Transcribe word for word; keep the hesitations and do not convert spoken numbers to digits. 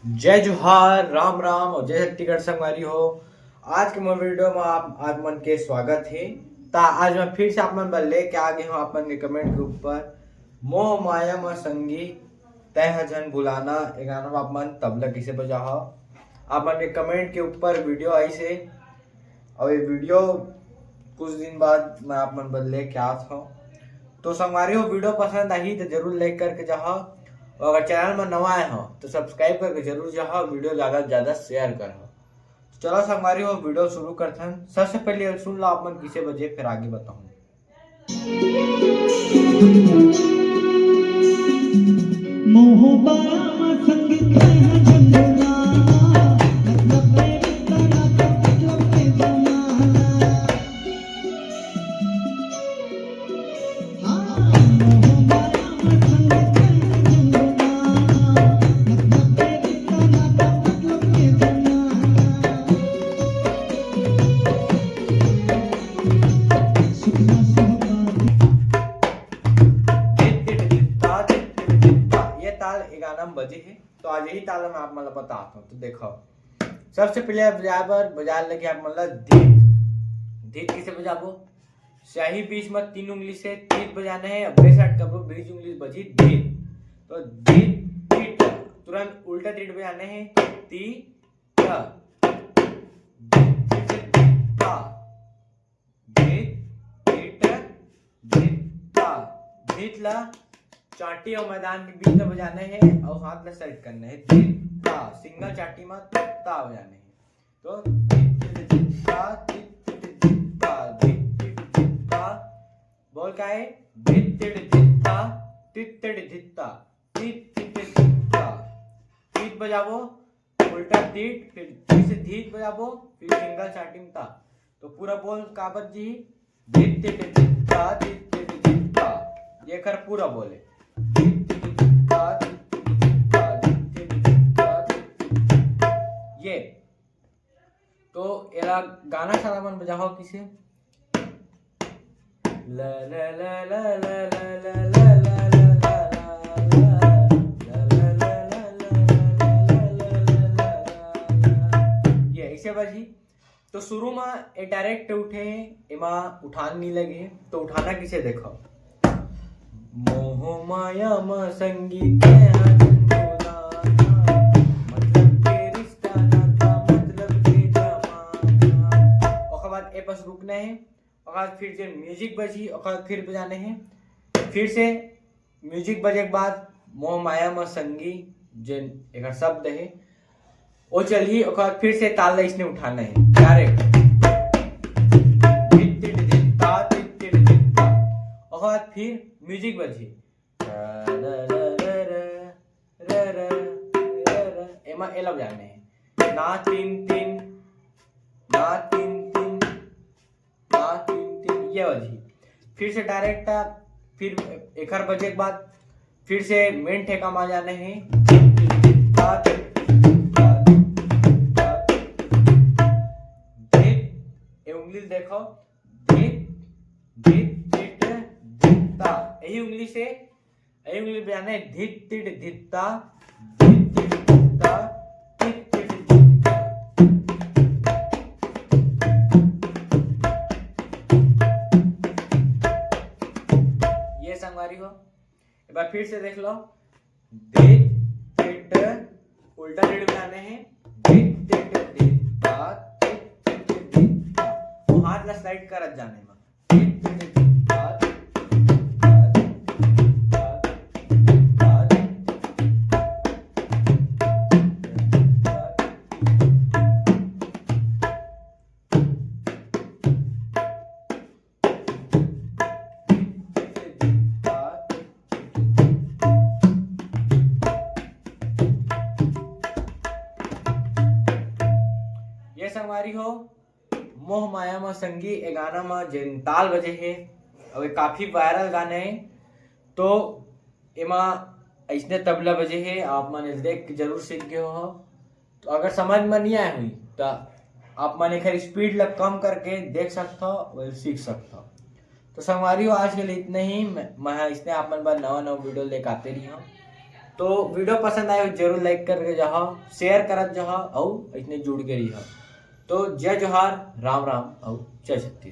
जय जोहार, राम राम और जय छत्तीसगढ़ संगवारी हो। आज के मोर वीडियो में आप, आप मन के स्वागत हे। ता आज मैं फिर से आप मन बर लेके आ गए हूँ आप मन के कमेंट के ऊपर, मोह माया म संगी तय ह झन भुलाना, ये गाना में आप मन तबला कैसे बजाहा। आप मन के कमेंट के ऊपर वीडियो आई से, और ये वीडियो कुछ दिन बाद मैं आप मन बर लेके आत हूँ। तो संगवारी हो, वीडियो पसंद आही तो जरूर लाइक करके जाहा, और अगर चैनल में नवा आए हो तो सब्सक्राइब करके जरूर जाहा, वीडियो ज्यादा से ज्यादा शेयर करहा। तो चलो संगवारी हो, वीडियो शुरू करथन। सबसे पहले सुन लो आप मन किसे बजे, फिर आगे बताऊँ। मोह माया म संग तय ह झन भुलाना, मतलब तेरी तरह का मतलब के जमाना। हाँ, मोह माया म संग तय ह झन भुलाना, मतलब तेरी तरह का मतलब के जमाना। सुखना सुहाना। धित धित धित ता, धित धित धित ता। ये ताल ये गाना में बजे हे, तो आज यही ताल में आप मन ला बतात हूँ। तो देखो, सबसे पहले आप बजाए बर बजाए लगे आप मन ला धित। धित किसे बजाबो? स्याही बीच में तीन उंगली से धित बजाना है, अब बेस अटकबो, बीच उंगली से बजी धित। तो धित धित, तुरंत उल्टा धित बजाना है, ती ता। धित धित धित ता। धित, धित, धित, ता। धित ला चाटी और मैदान के बीच में बजाना है और हाथ ला सेट करना है। धित, ता, सिंगल चाटी में ता बजाना है। तो धित, धित, धित, ता, धित, धित, धित, ता, धित, धित, धित, ता। बोल का है? धित, धित, धित, ता, धित, धित, धित, ता, धित, धित, धित, ता। धित बजाबो, उल्टा धित, फिर फिर से धित बजाबो, फिर सिंगल चाटी में ता। तो पूरा बोल काबर जी, धित धित धित ता, धित धित धित ता। ये कर पूरा बोले, धित धित धित ता, धित धित धित ता, धित धित धित ता, धित धित धित ता। ये तो एला गाना सारा मन बजाओ किसे। ये ऐसे बजी। तो शुरू में ये डायरेक्ट उठे हे, एमा उठान नहीं लगे हे, तो उठाना किसे देखो। मोह माया म संगी तय ह झन भुलाना, मतलब के रिश्ता नाता, मतलब के जमाना। ओकर बाद ए बस रुकना है, ओकर बाद फिर जे म्यूजिक बजी, ओकर बाद फिर बजाने हैं। फिर से म्यूजिक बजे के बाद मोह माया म संगी, जे एकर शब्द है, वो चलही, ओकर बाद फिर से ताल ला इसने उठाना है, डायरेक्ट। धित धित धित ता, धित धित धित ता। ओकर बाद फिर म्यूजिक बजही। र, र, र, र, र, र, र, र, र, र। एमा एला बजाने है। ना तीन तीन, ना तीन तीन, ना तीन तीन, ये बजही। फिर से डायरेक्ट आ, फिर एकर बजे के बाद फिर से मेन ठेका मा जाने हैं। धित, ये उंगली देखो, धित, धित, धित, धित, ता। यही उंगली से, यही उंगली बजाने, धित, तिट, धित, ता, धित, तिट, धित, ता, धित, तिट, धित, ता। ये संगवारी हो, एक बार फिर से देख लो, धित, तिट, उल्टा रीड में आने हैं, धित, तिट, धित, ता, धित, तिट, धित, ता। तो हाथ ला स्लाइड करत जाने में। धित, तिट, धित, ता, धित, तिट, धित, ता, धित, तिट, धित, ता, धित, तिट, धित, ता। ये संगवारी हो, मोह माया म संगी ए गाना म जेन ताल बजे हे, अउ ए काफी वायरल गाना हे। तो एमा अइसने तबला बजे हे, आप मन एला देख के जरूर सीख गे हो। तो अगर समझ में नहीं आए हुई, तो आप मन एकर स्पीड ला कम करके देख सकथो, अउ सीख सकथो। तो संगवारी हो, आज के लिए इतना ही। मैं, मैं इसने आप मन बर नवा नवा वीडियो लेके आते रही हूँ। तो वीडियो पसंद आए हो जरूर लाइक करके जाहा, शेयर करत जाहा, अउ इसने जुड़ के रहा। तो जय जोहार, राम राम, अउ जय छत्तीसगढ़।